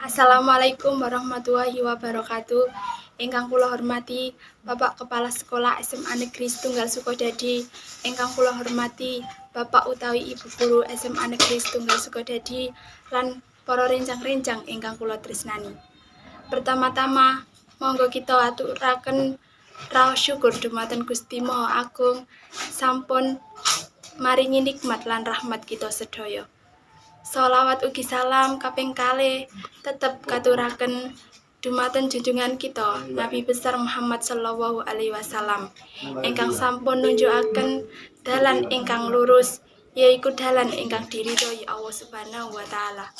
Assalamualaikum warahmatullahi wabarakatuh. Ingkang kula hormati Bapak Kepala Sekolah SMA Negeri Setunggal Sukodadi, ingkang kula hormati Bapak utawi Ibu guru SMA Negeri Setunggal Sukodadi lan para rencang-rencang ingkang kula tresnani. Pertama-tama, monggo kita aturaken raos syukur dumateng Gusti Maha Agung sampun maringi nikmat lan rahmat kita sedaya. Sholawat ugi salam kaping kalih tetep katuraken dumateng junjungan kita Nabi besar Muhammad sallallahu alaihi wasallam ingkang sampun nunjukaken dalan ingkang lurus, yaiku dalan ingkang diridhoi Allah Subhanahu wa taala.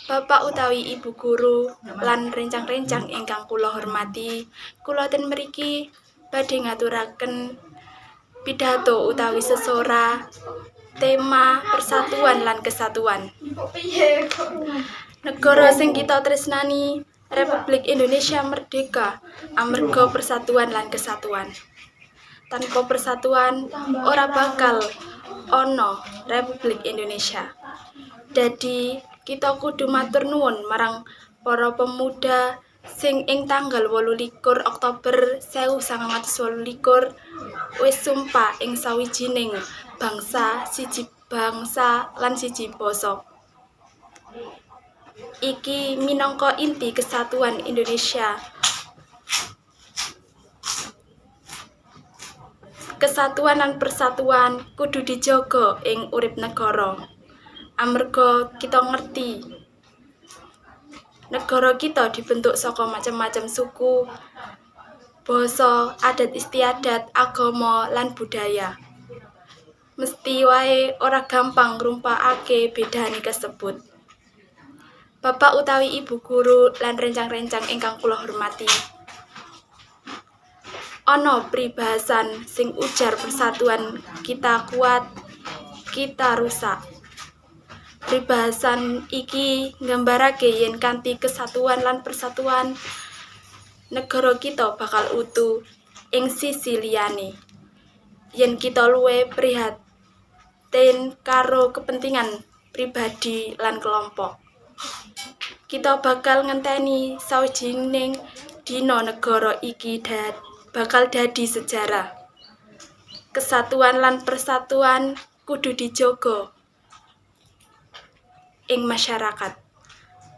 Bapak utawi Ibu guru lan rencang-rencang ingkang kula hormati, kula ten mriki badhe ngaturaken pidato utawi sesora tema persatuan lan kesatuan. Negara sing kita tresnani, Republik Indonesia, merdeka amarga persatuan lan kesatuan. Tanpa persatuan ora bakal ana Republik Indonesia. Dadi kita kudu matur nuwun marang para pemuda sing ing tanggal 28 Oktober 1928 wis sumpah ing sawijining bangsa, siji bangsa lan siji basa. Iki minangka inti kesatuan Indonesia. Kesatuan lan persatuan kudu dijaga ing urip negara. Amarga kita ngerti negara kita dibentuk saka macem-macem suku, basa, adat istiadat, agama lan budaya. Mesti wae ora gampang ngrumpakake bedane kasebut. Bapak utawi Ibu guru lan rencang-rencang ingkang kula hormati. Ana pribahasan sing ujar persatuan kita kuat, kita rusak. Pribahasan iki nggambarake yen kanthi kesatuan lan persatuan negara kita bakal utuh. Ing sisi liyane, yen kita luwih prihatin karo kepentingan pribadi lan kelompok, kita bakal ngenteni sawijining dina negara iki bakal dadi sejarah. Kesatuan lan persatuan kudu dijaga ing masyarakat.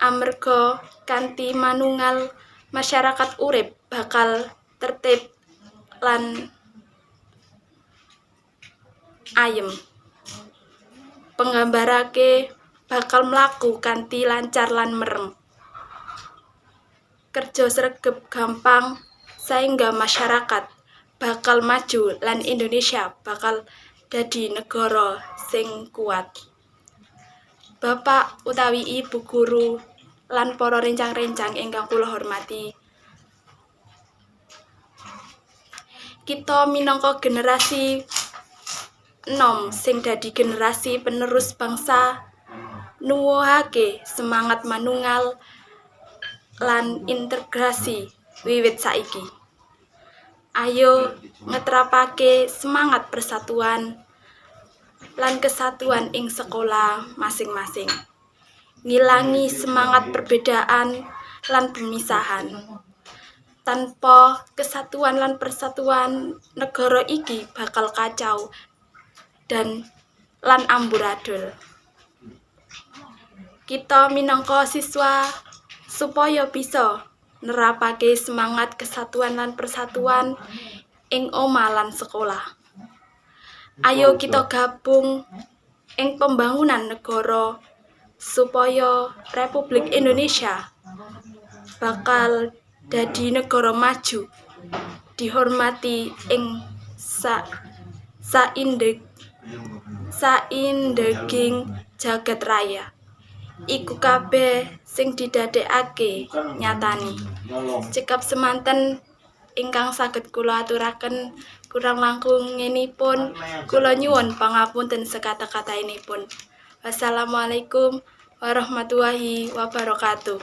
Amarga kanthi manunggal masyarakat urip bakal tertib lan ayem. Penggambarake bakal mlaku kanthi lancar lan merem. Kerja sregep gampang saengga masyarakat bakal maju lan Indonesia bakal dadi negara sing kuat. Bapak utawi Ibu guru lan para rencang-rencang ingkang kula hormati. Kita minangka generasi enom sing dadi generasi penerus bangsa nuwuhake semangat manunggal lan integrasi wiwit saiki. Ayo ngetrapake semangat persatuan lan kesatuan ing sekolah masing-masing. Ngilangi semangat perbedaan lan pemisahan. Tanpa kesatuan lan persatuan negara iki bakal kacau dan lan amburadul. Kita minangka siswa supaya bisa nerapake semangat kesatuan lan persatuan ing omah lan sekolah. Ayo kita gabung ing pembangunan negara supaya Republik Indonesia bakal dadi negara maju, dihormati ing saindeging jagat raya. Iku kabeh sing didadekake nyatane. Cekap semanten ingkang saged kula aturaken, kurang langkungipun kula nyuwun pangapunten sekathah-kathahipun. Wassalamualaikum warahmatullahi wabarakatuh.